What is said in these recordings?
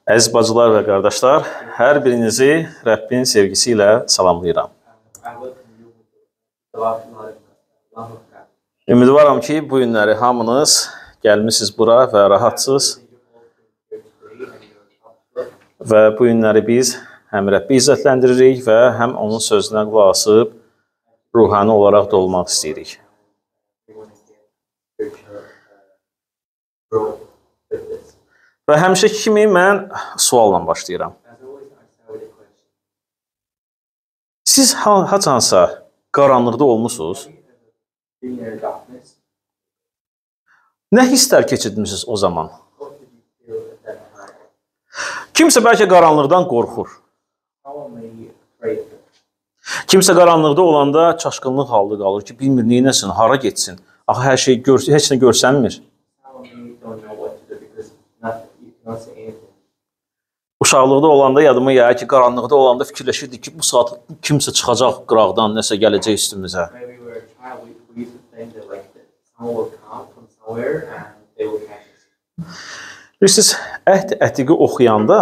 Əziz bacılar və qardaşlar, hər birinizi Rəbbin sevgisi ilə salamlayıram. Ümidvaram ki, bu günləri hamınız gəlmisiniz bura və rahatsınız. Və bu günləri biz həm Rəbbi izzətləndiririk və həm onun sözünə qulaq asıb ruhani olaraq dolmaq istəyirik. Və həmişəki kimi mən sualla başlayıram. Siz haçansa qaranlıqda olmusunuz? Nə hisslər keçirmişsiniz o zaman? Kimsə bəlkə qaranlıqdan qorxur. Kimsə qaranlıqda olanda çaşqınlıq halda qalır ki, bilmir neynəsin, hara getsin. Axı hər şey heç nə görsənmir. Uşaqlıqda olanda yadıma gəlir ki, qaranlıqda olanda fikirləşirdik ki, bu saat kimsə çıxacaq qıraqdan, nəsə gələcək üstümüzə. Bilirsiniz, Əhd Ətiqi oxuyanda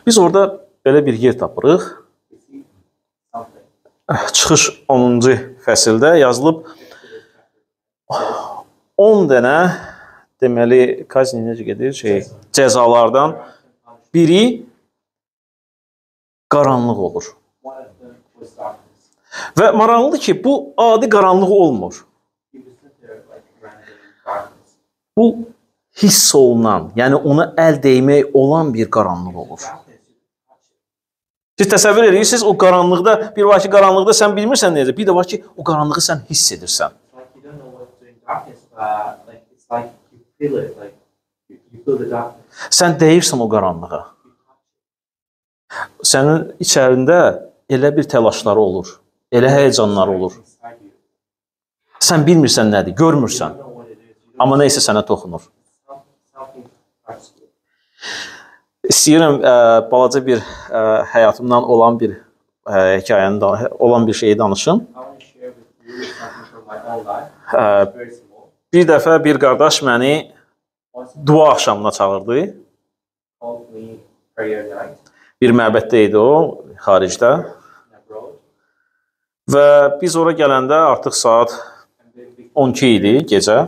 biz orada belə bir yer tapırıq. Çıxış 10-cu fəsildə yazılıb 10 dənə deməli, kazni necə gedir? Cəzalardan biri qaranlıq olur. Və maraqlıdır ki, bu adi qaranlıq olmur. Bu hiss olunan, yəni ona əl dəymək olan bir qaranlıq olur. Siz təsəvvür edirsiniz, o qaranlıqda, bir var ki, qaranlıqda sən bilmirsən necə, bir də var ki, o qaranlığı sən hiss edirsən. Sən dəyirsən o qaranlığa. Sənin içərində elə bir təlaşları olur, elə həyəcanları olur. Sən bilmirsən nədir, görmürsən. Amma nə isə sənə toxunur. İstəyirəm balaca bir həyatımdan olan bir hekayəni, olan bir şeyi danışım. Bir dəfə bir qardaş məni dua axşamına çağırdı. Bir məbəddə idi o, xaricdə. Və biz ora gələndə artıq saat 12 idi gecə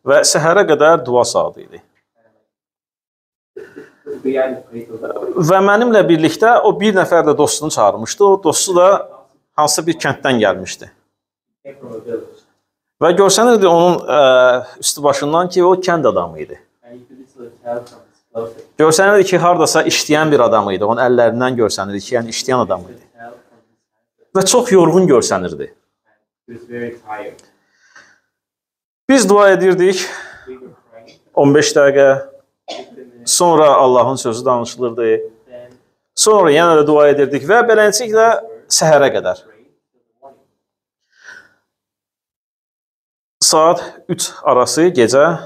və səhərə qədər dua saatı idi. Və mənimlə birlikdə o bir nəfər də dostunu çağırmışdı. O dostu da hansısa bir kənddən gəlmişdi. Və görsənirdi onun üstü başından ki, o kənd adamı idi. Görsənirdi ki, haradasa işləyən bir adam idi. Onun əllərindən görsənirdi ki, yəni işləyən adam idi. Və çox yorğun görsənirdi. Biz dua edirdik 15 dəqiqə, sonra Allahın sözü danışılırdı. Sonra yenə də dua edirdik və belənciklə səhərə qədər. Saat 3 arası gecə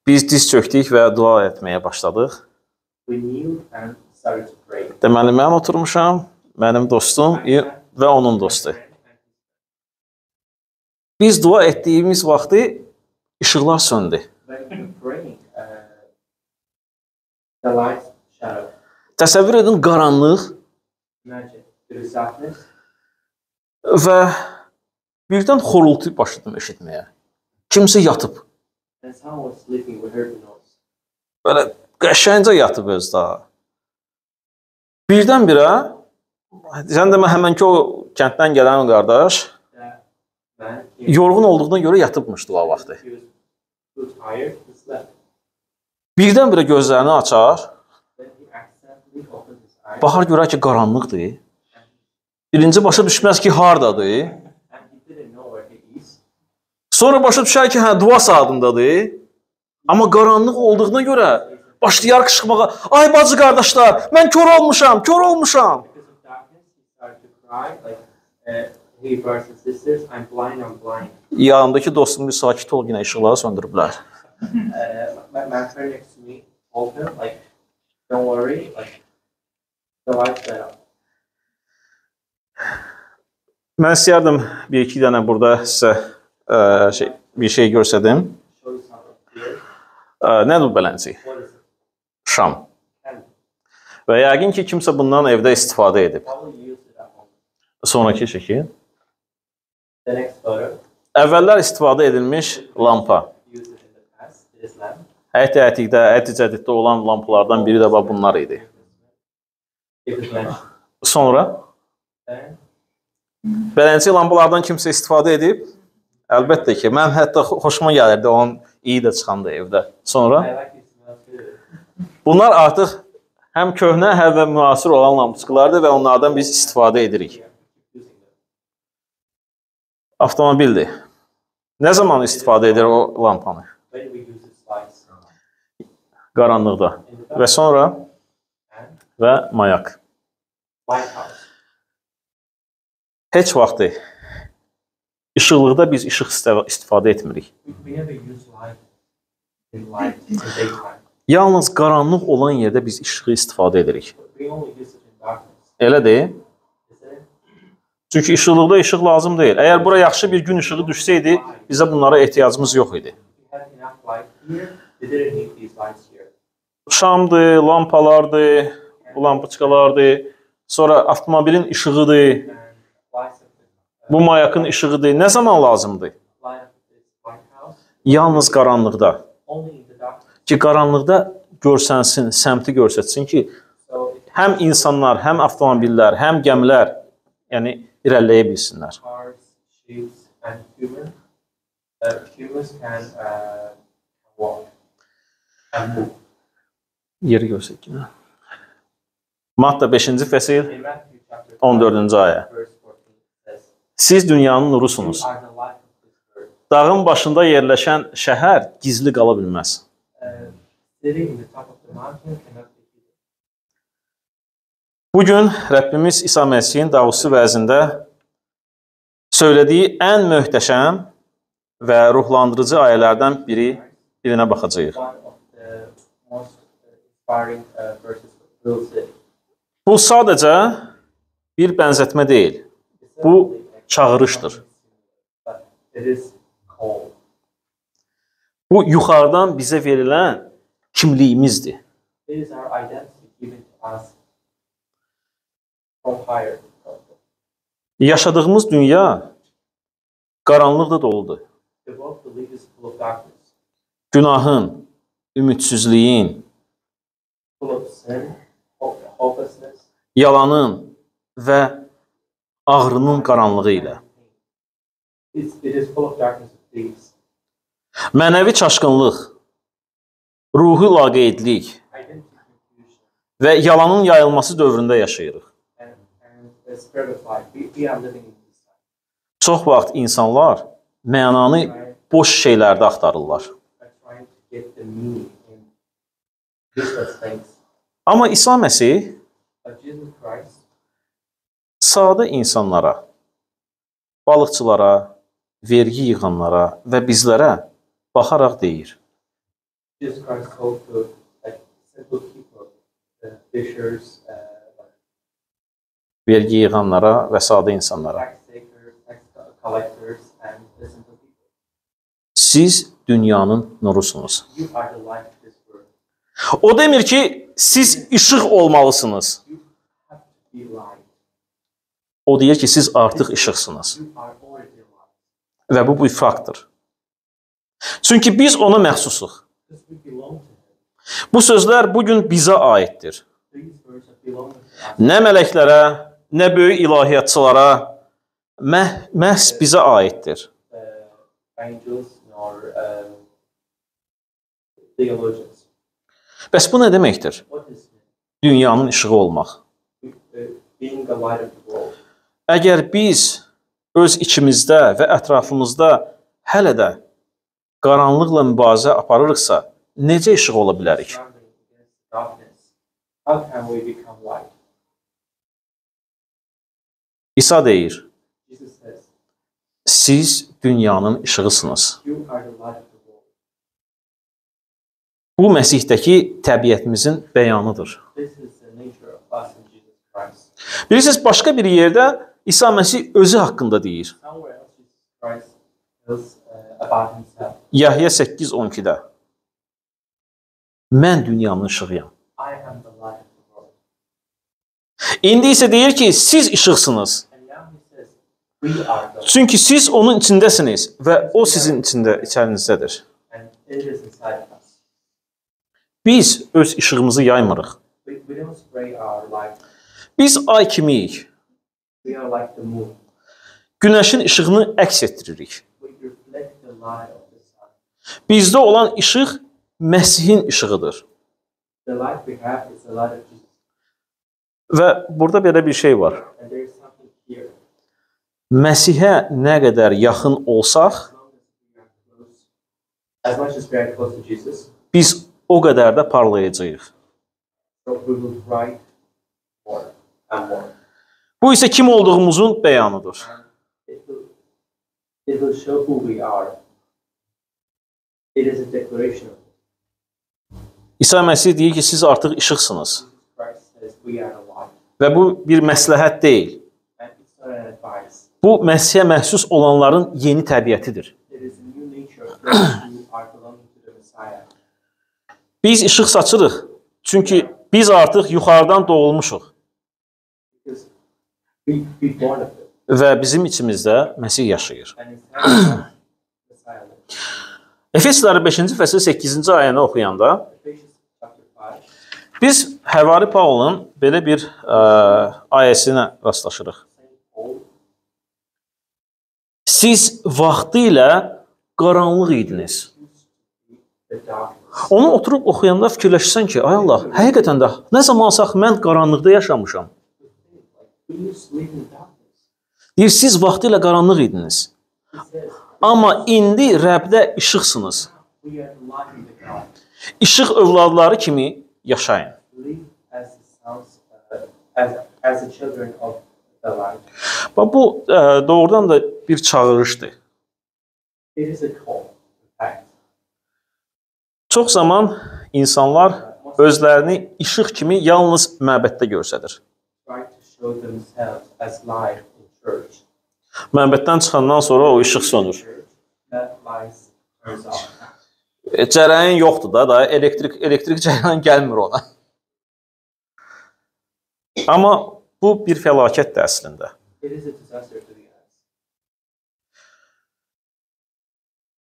biz diz çökdük və dua etməyə başladıq. Deməli, mən oturmuşam, mənim dostum və onun dostu. Biz dua etdiyimiz vaxtı işıqlar söndü. Təsəvvür edin, qaranlıq və birdən xorultu başladım eşitməyə. Kimsə yatıb. Belə qəşəngcə yatıb öz daha. Birdən-birə, sən demə həmənki o kənddən gələn qardaş yorğun olduğuna görə yatıbmışdı o vaxtı. Birdən-birə gözlərini açar, baxar görər ki, qaranlıqdır. Birinci başa düşməz ki, hardadır. Sonra başa düşər ki, hə, dua saatındadır. Amma qaranlıq olduğuna görə başlayar qışqırmağa. Ay bacı qardaşlar, mən kör olmuşam, kör olmuşam. Yanındakı dostum bir sakit ol, yenə işıqları söndürüblər. Mən istəyərdim bir iki dənə burada sizə bir şey göstərdim. Nədir bu bələncik? Şam. Və yəqin ki, kimsə bundan evdə istifadə edib. Sonraki şəkil. Əvvəllər istifadə edilmiş lampa. Əhd-i Ətiqdə, Əhd-i Cədiddə olan lampalardan biri də bunlar idi. Sonra beləncə lampalardan kimsə istifadə edib? Əlbəttə ki, mən hətta xoşuma gəlirdi onun iyi də çıxanda evdə. Sonra bunlar artıq həm köhnə, həm də müasir olan lampiçkalardır və onlardan biz istifadə edirik. Avtomobildir. Nə zaman istifadə edir o lampanı? Qaranlıqda. Və sonra və mayak. Heç vaxtı işıqlıqda biz işıq istifadə etmirik. Yalnız qaranlıq olan yerdə biz işığı istifadə edirik. Elə deyil. Çünki işıqlıqda işıq lazım deyil. Əgər bura yaxşı bir gün işığı düşsəydi, bizə bunlara ehtiyacımız yox idi. Şamdır, lampalardır, bu lampiçkalardır, sonra avtomobilin işığıdır, bu mayakın işığıdır. Nə zaman lazımdır? Yalnız qaranlıqda. Ki, qaranlıqda görsənsin, səmti görsətsin ki, həm insanlar, həm avtomobillər, həm gəmilər, yəni irəliləyə bilsinlər. Yeri görsək ki. Matta 5-ci fəsil 14-cü ayə. Siz dünyanın nurusunuz. Dağın başında yerləşən şəhər gizli qala bilməz. Bugün Rəbbimiz İsa Məsihin Dağüstü vəzində söylədiyi ən möhtəşəm və ruhlandırıcı ayələrdən birinə baxacağıq. Bu sadəcə bir bənzətmə deyil, bu çağırışdır. Bu yuxarıdan bizə verilən kimliyimizdir. Yaşadığımız dünya qaranlıqla doludur. Günahın, ümidsizliyin, yalanın və ağrının qaranlığı ilə. Mənəvi çaşqınlıq, ruhi laqeydlik və yalanın yayılması dövründə yaşayırıq. Çox vaxt insanlar mənanı boş şeylərdə axtarırlar. Amma İsa Məsih sadə insanlara, balıqçılara, vergi yığanlara və bizlərə baxaraq deyir. Vergi yığanlara və sadə insanlara. Siz dünyanın nurusunuz. O demir ki, siz işıq olmalısınız. O deyir ki, siz artıq işıqsınız. Və bu bir faktdır. Çünki biz ona məxsusuq. Bu sözlər bugün bizə aiddir. Nə mələklərə, nə böyük ilahiyyatçılara, məhz bizə aiddir. Bəs bu nə deməkdir? Dünyanın işığı olmaq. Əgər biz öz içimizdə və ətrafımızda hələ də qaranlıqla mübarizə aparırıqsa, necə işıq ola bilərik? İsa deyir, siz dünyanın işığısınız. Bu, Məsihdəki təbiətimizin bəyanıdır. Bilirsiniz, başqa bir yerdə İsa Məsih özü haqqında deyir. Yahya 8:12-də. Mən dünyanın işığıyam. I am the light of the world. İndi isə deyir ki, siz işıqsınız. And now he says, we are the light, Çünki siz onun içindəsiniz və o sizin içində, içərinizdədir. and it is inside of us. Biz öz işığımızı yaymırıq. We don't spray our light. Biz ay kimiyik. We are like the moon. Günəşin işığını əks etdiririk. We reflect the light of the sun. Bizdə olan işıq Məsihin işığıdır. The light we have is the light of Jesus. Və burada belə bir şey var. And there is something here. Məsihə nə qədər yaxın olsaq, As long as we are close, as much as we are close to Jesus, biz o qədər də parlayacağıq. so we will bright more and more. Bu isə kim olduğumuzun bəyanıdır. And it will show who we are. It is a declaration of İsa Məsih deyir ki, siz artıq işıqsınız. Jesus Christ says we are the light. Və bu bir məsləhət deyil. And it's not an advice. Bu Məsihə məxsus olanların yeni təbiətidir. It is a new nature of those who are belonging to the Messiah. Biz işıq saçırıq. Çünki biz artıq yuxarıdan doğulmuşuq Because we born of it. və bizim içimizdə Məsih yaşayır. And inside of us, Messiah lives. Efeslər 5-ci fəsil 8-ci ayəni oxuyanda Ephesians chapter 5, biz Həvari Paulun belə bir ayəsinə rastlaşırıq. Saint Paul, Siz vaxtilə qaranlıq idiniz. used to be the darkness. Onu oturub oxuyanda fikirləşirsən ki, ay Allah, həqiqətən də nə zamansaq mən qaranlıqda yaşamışam. We think like we used to live in darkness. Deyir, siz vaxtilə qaranlıq idiniz. He says, Amma indi Rəbdə işıqsınız. we are the light of the God. İşıq övladları kimi yaşayın. Live as the sons, as the children of the light. Bax bu doğrudan da bir çağırışdır. It is a call, in fact. Çox zaman insanlar özlərini işıq kimi yalnız məbəddə göstərir. Try to show themselves as light in church. Məbəddən çıxandan sonra o işıq sönür. Church, that light turns off. Cərəyan yoxdur da, daha elektrik cərəyan gəlmir ona. Amma bu bir fəlakətdir əslində. It is a disaster to the eyes.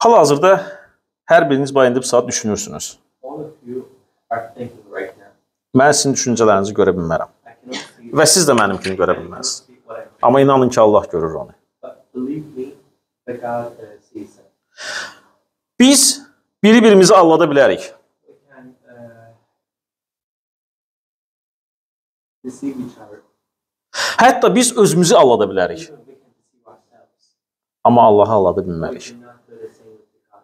Hal-hazırda hər biriniz bayındıb saat düşünürsünüz. All of you are thinking right now. Mən sizin düşüncələrinizi görə bilmərəm. I cannot see. Və siz də mənimkini görə I cannot bilməzsiniz. see what I'm thinking. Amma inanın ki, Allah görür onu. But believe me, the God sees it. Biz biri-birimizi allada bilərik. We can deceive each other. Hətta biz özümüzü allada bilərik. Even we can deceive ourselves. Amma Allahı allada We bilmərik. cannot do the same with the God.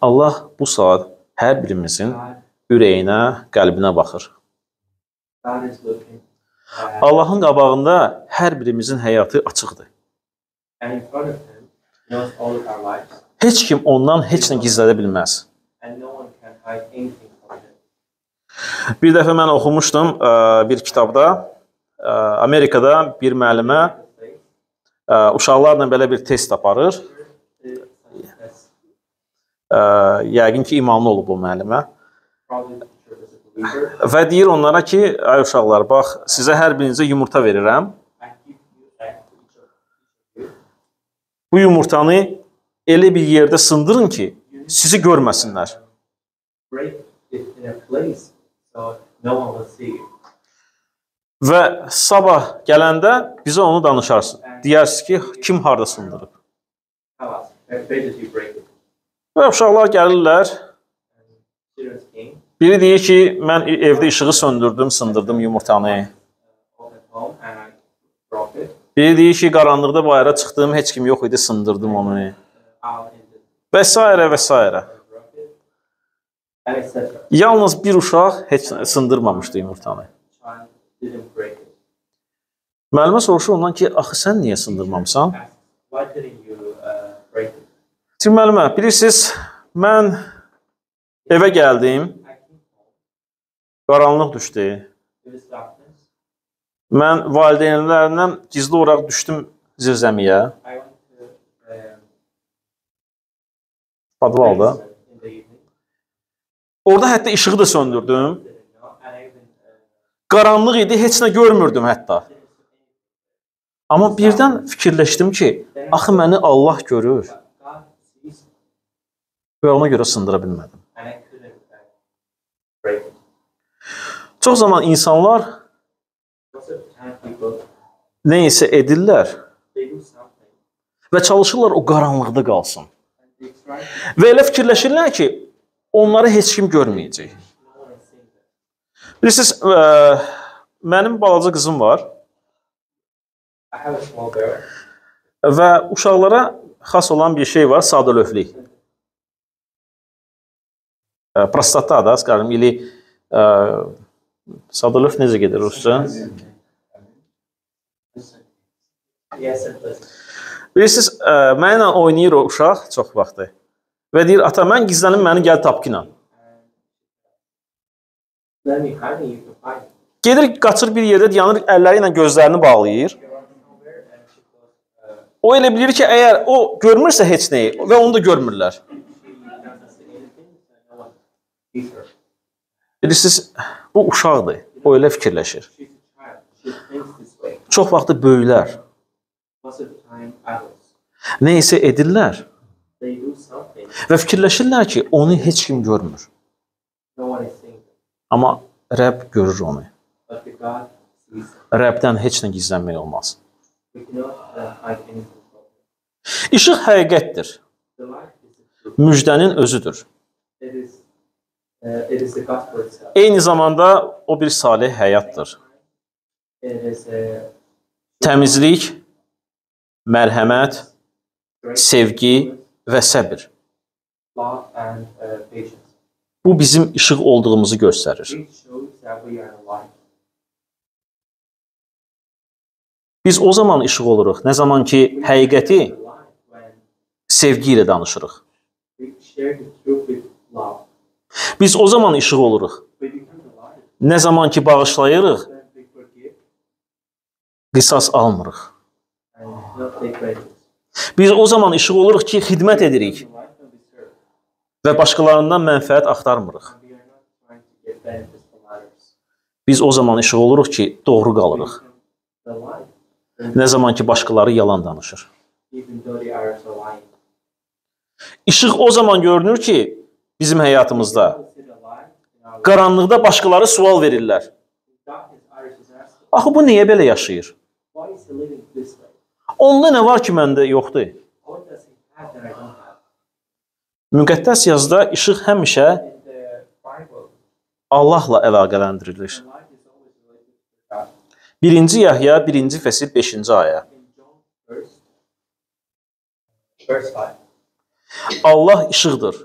Allah bu saat hər birimizin God, ürəyinə, qəlbinə baxır. God is looking at, Allahın qabağında hər birimizin həyatı açıqdır. and in front of Him knows all of our lives, Heç kim ondan heç nə gizlədə bilməz. and no one can hide anything from Him. Bir dəfə mən oxumuşdum bir kitabda, Amerikada bir müəllimə uşaqlarla belə bir test aparır. That's Yəqin ki, imanlı olub o müəllimə. probably the teacher was a believer. Və deyir onlara ki, ay uşaqlar, bax, sizə hər birinizə yumurta verirəm. I give you egg to each of you. Bu yumurtanı elə bir yerdə sındırın ki, sizi görməsinlər. Break it in a place so no one will see you. Və sabah gələndə bizə onu danışarsın. Deyərsiniz ki, kim harda sındırıb. Tell us, where did you break it? Və uşaqlar gəlirlər. And children came Biri deyir ki, mən evdə işığı söndürdüm, sındırdım yumurtanı. all at home and I broke it Biri deyir ki, qaranlıqda bayıra çıxdım, heç kim yox idi, sındırdım onu. out in the Və sairə və sairə. broke it and etc. Yalnız bir uşaq heç sındırmamışdı yumurtanı. Child didn't break it. Müəllimə soruşur ondan ki, axı sən niyə sındırmamısan? Asks, why didn't you break it? Deyir, müəllimə, bilirsiniz, mən evə gəldim, I came home. qaranlıq düşdü. It was darkness. Mən valideynlərimdən gizli olaraq düşdüm zirzəmiyə, I went to the podvalda. basement in the evening. Orada hətta işığı da söndürdüm. Qaranlıq idi, heç nə görmürdüm hətta. Amma birdən fikirləşdim ki, axı məni Allah görür və ona görə sındıra bilmədim. Çox zaman insanlar nə isə edirlər və çalışırlar o qaranlıqda qalsın. Və elə fikirləşirlər ki, onları heç kim görməyəcək. Bilirsiniz, mənim balaca qızım var və uşaqlara xas olan bir şey var, sadəlövhlük. Prostata da, скажем, или sadəlövh necə gedir rusca? Bilirsiniz, mənimlə oynayır o uşaq çox vaxtı və deyir, ata, mən gizlənim, məni gəl tapqinə. Gedir, qaçır bir yerdə, dayanır, əlləri ilə gözlərini bağlayır. O elə bilir ki, əgər o görmürsə heç nəyi və onu da görmürlər. Bilirsiniz, bu uşaqdır, o elə fikirləşir. Çox vaxtı böyüklər nə isə edirlər və fikirləşirlər ki, onu heç kim görmür. Amma Rəbb görür onu. Rəbdən heç nə gizlənmək olmaz. İşıq həqiqətdir. Müjdənin özüdür. Eyni zamanda o bir salih həyatdır. Təmizlik, mərhəmət, sevgi və səbir. Bu bizim işıq olduğumuzu göstərir. Biz o zaman işıq oluruq, nə zaman ki həqiqəti sevgi ilə danışırıq. Biz o zaman işıq oluruq, nə zaman ki bağışlayırıq, qisas almırıq. Biz o zaman işıq oluruq ki, xidmət edirik və başqalarından mənfəət axtarmırıq. Biz o zaman işıq oluruq ki, doğru qalırıq. Nə zaman ki, başqaları yalan danışır. İşıq o zaman görünür ki, bizim həyatımızda qaranlıqda başqaları sual verirlər. Axı, bu niyə belə yaşayır? Onda nə var ki, məndə yoxdur? Müqəddəs yazıda işıq həmişə Allahla əlaqələndirilir. 1-ci Yahya, 1-ci fəsil, 5-ci ayə. Allah işıqdır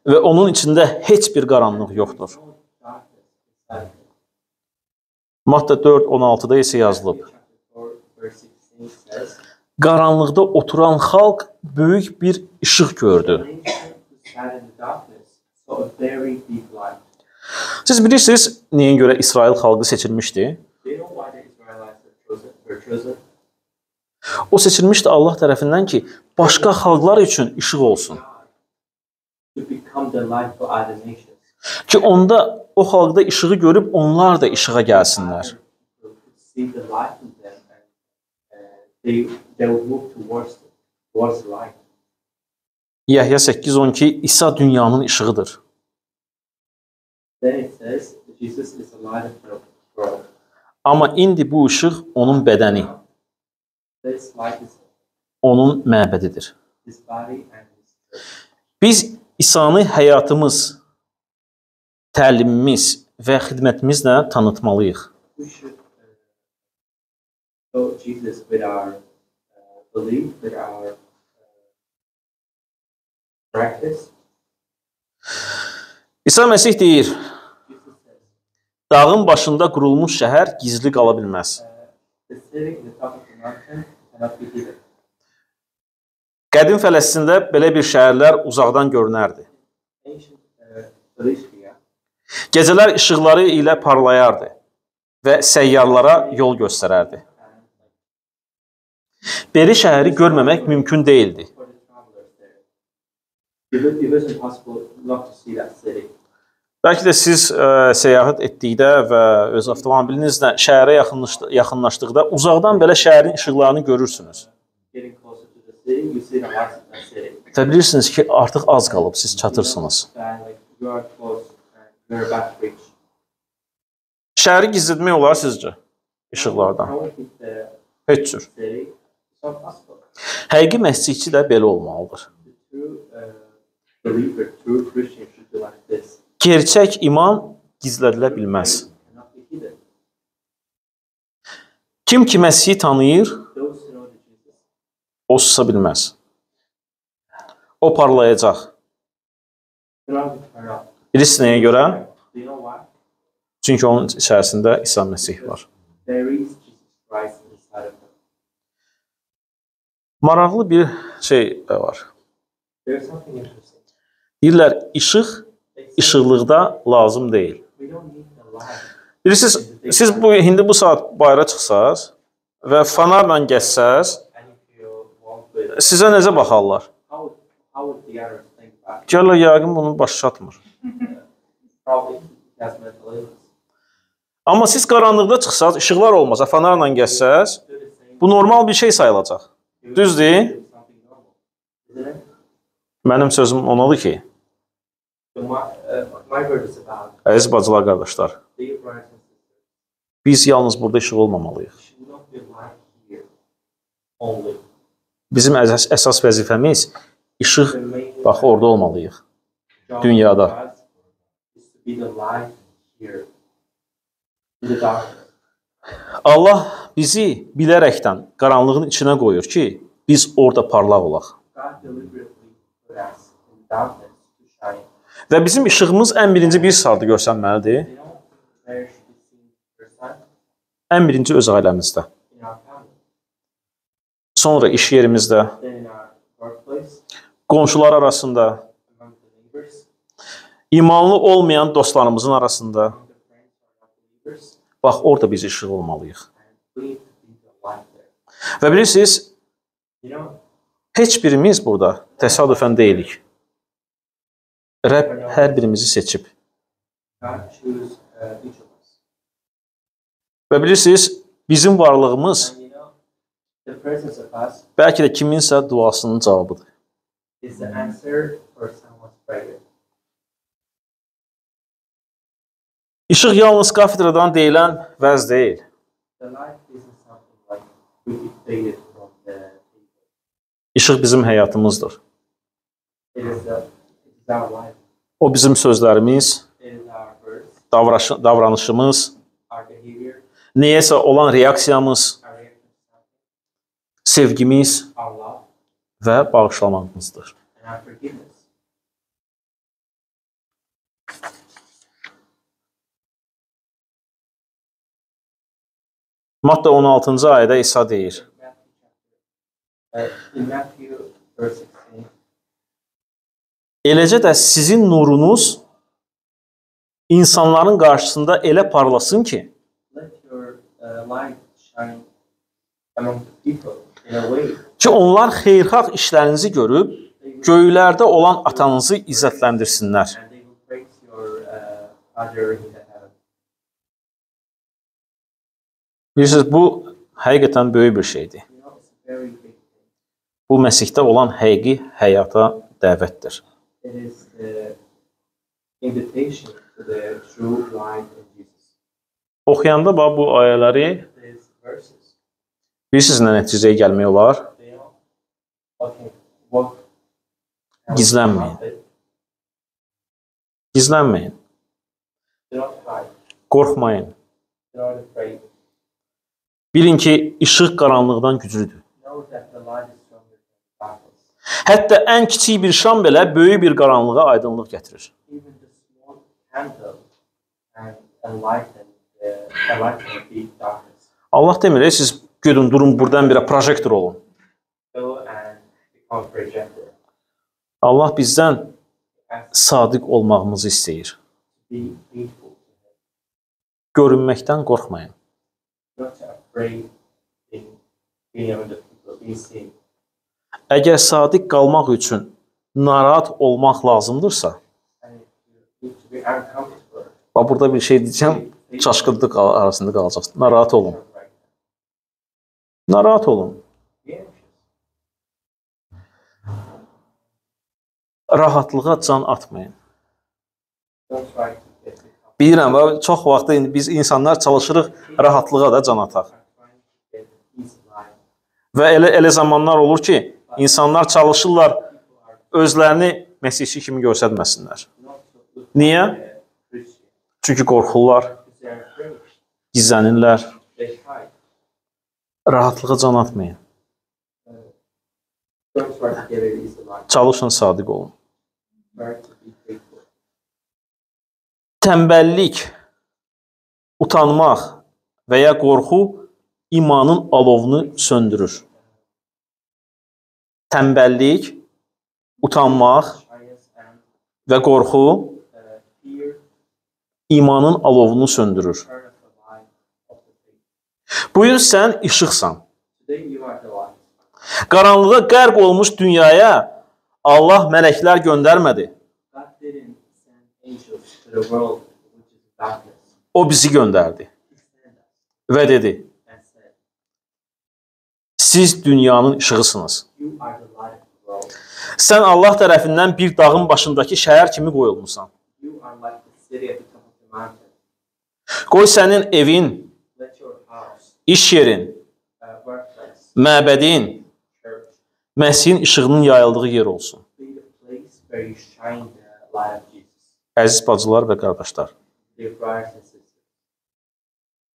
və onun içində heç bir qaranlıq yoxdur. Matta 4:16-da isə yazılıb. Qaranlıqda oturan xalq böyük bir işıq gördü. Siz bilirsiniz, nəyə görə İsrail xalqı seçilmişdi? O seçilmişdi Allah tərəfindən ki, başqa xalqlar üçün işıq olsun. Ki onda o xalqda işığı görüb onlar da işığa gəlsinlər. Yahya 8:12 İsa dünyanın işığıdır. Amma indi bu işıq onun bədəni, onun məbədidir. Biz İsa'nı həyatımız, təlimimiz və xidmətimizlə tanıtmalıyıq. İsa Məsih deyir, dağın başında qurulmuş şəhər gizli qala bilməz. Qədim Fələstində belə bir şəhərlər uzaqdan görünərdi. Gecələr işıqları ilə parlayardı və səyyarlara yol göstərərdi. Beri şəhəri görməmək mümkün deyildi. It was impossible not to see that city. Bəlkə də siz səyahət etdikdə və öz avtomobilinizlə şəhərə yaxınlaşdıqda uzaqdan belə şəhərin işıqlarını görürsünüz. Və bilirsiniz ki, artıq az qalıb, siz çatırsınız. Şəhəri gizlətmək olar sizcə işıqlardan? Heç cür. Həqiqi məsihçi də belə olmalıdır. Gerçək iman gizlədilə bilməz. Kim ki Məsihi tanıyır, o susa bilməz. O parlayacaq. Bilirsiniz nəyə görə? Çünki onun içərisində İsa Məsih var. Maraqlı bir şey var. Deyirlər, işıq işıqlıqda lazım deyil. Bilirsiniz, siz indi bu saat bayıra çıxsaz və fanarla gəzsəz, sizə necə baxarlar? Gəlirlər, yəqin bunun başı çatmır. Amma siz qaranlıqda çıxsaz, işıqlar olmasa, fanarla gəzsəz, bu normal bir şey sayılacaq. Düzdür? Mənim sözüm onadır ki, əziz bacılar, qardaşlar, biz yalnız burada işıq olmamalıyıq. Bizim əsas vəzifəmiz işıq, bax, orada olmalıyıq, dünyada. Allah bizi bilərəkdən qaranlığın içinə qoyur ki, biz orada parlaq olaq. Və bizim işığımız ən birinci bir saatı görsənməlidir. Ən birinci öz ailəmizdə. Sonra iş yerimizdə, qonşular arasında, imanlı olmayan dostlarımızın arasında. Bax, orada biz işıq olmalıyıq. Və bilirsiniz, heç birimiz burada təsadüfən deyilik. Rəbb hər birimizi seçib. Və bilirsiniz, bizim varlığımız bəlkə də kiminsə duasının cavabıdır. İşıq yalnız kafedradan deyilən vəz deyil. İşıq bizim həyatımızdır. O bizim sözlərimiz, davranışımız, neyəsə olan reaksiyamız, sevgimiz və bağışlamamızdır. Matta 16-cı ayədə İsa deyir. Eləcə də sizin nurunuz insanların qarşısında elə parlasın ki, ki onlar xeyirxah işlərinizi görüb, göylərdə olan atanızı izzətləndirsinlər. Bilirsiniz, bu həqiqətən böyük bir şeydir. Bu, Məsihdə olan həqiqi həyata dəvətdir. Oxuyanda bax, bu ayələri bilirsiniz, nə nəticəyə gəlmək olar? Gizlənməyin. Gizlənməyin. Qorxmayın. Bilin ki, işıq qaranlıqdan güclüdür. Hətta ən kiçik bir şam belə böyük bir qaranlığa aydınlıq gətirir. Allah demir, siz gedin, durun, buradan birə projektor olun. Allah bizdən sadiq olmağımızı istəyir. Görünməkdən qorxmayın. Əgər sadiq qalmaq üçün narahat olmaq lazımdırsa, bax, burada bir şey deyəcəm, çaşqınlıq arasında qalacaqsın. Narahat olun. Narahat olun. Rahatlığa can atmayın. Bilirəm, çox vaxt biz insanlar çalışırıq rahatlığa da can ataq. Və elə zamanlar olur ki, insanlar çalışırlar özlərini məsihçi kimi göstərməsinlər. Niyə? Çünki qorxurlar, gizlənirlər. Rahatlığa can atmayın. Çalışın, sadiq olun. Tənbəllik, utanmaq və ya qorxu imanın alovunu söndürür. Tənbəllik, utanmaq və qorxu imanın alovunu söndürür. Bugün sən işıqsan. Qaranlığa qərq olmuş dünyaya Allah mələklər göndərmədi. O bizi göndərdi və dedi, siz dünyanın işığısınız. Sən Allah tərəfindən bir dağın başındakı şəhər kimi qoyulmusan. Qoy sənin evin, iş yerin, məbədin, Məsihin işığının yayıldığı yer olsun. Əziz bacılar və qardaşlar,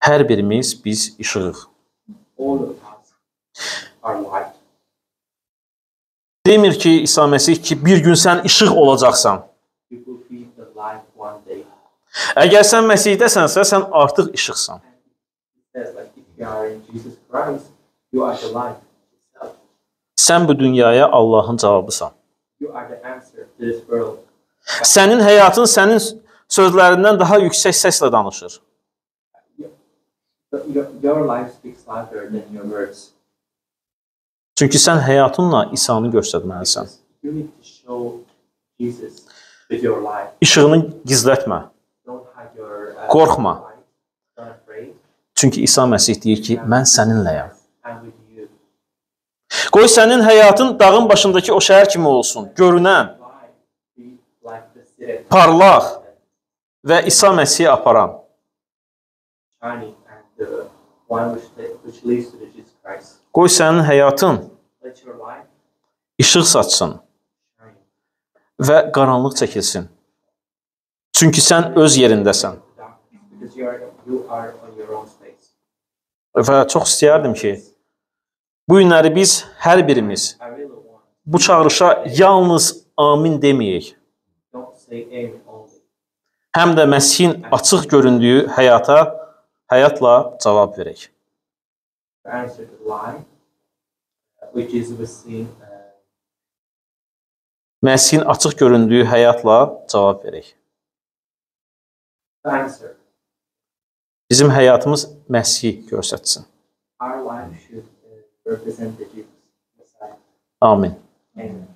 hər birimiz biz işığıq. Demir ki, İsa Məsih ki, bir gün sən işıq olacaqsan. Əgər sən Məsihdəsənsə, sən artıq işıqsan. Sən bu dünyaya Allahın cavabısan. Sənin həyatın sənin sözlərindən daha yüksək səslə danışır. Çünki sən həyatınla İsa'nı göstərməlisən. İşığını gizlətmə. Qorxma. Çünki İsa Məsih deyir ki, mən səninləyəm. Qoy sənin həyatın dağın başındakı o şəhər kimi olsun, görünən, parlaq və İsa Məsihi aparan. Qoy sənin həyatın işıq saçsın və qaranlıq çəkilsin. Çünki sən öz yerindəsən. Və çox istəyərdim ki, bu günləri biz hər birimiz bu çağırışa yalnız amin deməyək. Həm də Məsihin açıq göründüyü həyatla cavab verək. Məsihin açıq göründüyü həyatla cavab verək. Bizim həyatımız Məsihi göstərsin. Amin. Amen.